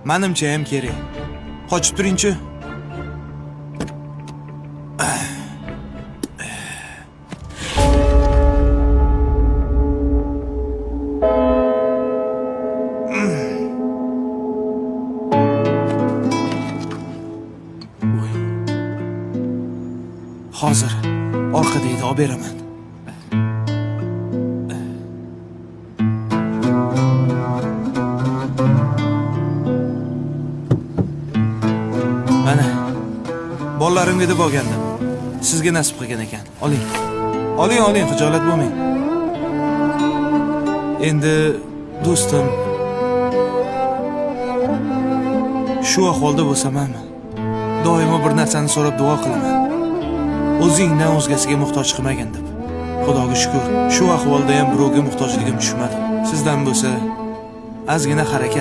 Manimcha ham kerak. Qochib turingchi. Voy. Hozir orqada edi, olib beraman. Mana bolalarimga deb olgandim. Sizga nasib qilgan ekan. Oling. Oling, oling, xijolat bo'lmang. Endi do'stim, shu ahvolda bo'lsam ham doimo bir narsani so'rab duo qilaman. O'zingdan o'zgasiga muhtoj qilmagin deb. Xudoga shukr, shu ahvolda ham birovga muhtojligim tushmadi. Sizdan bo'lsa ozgina harakat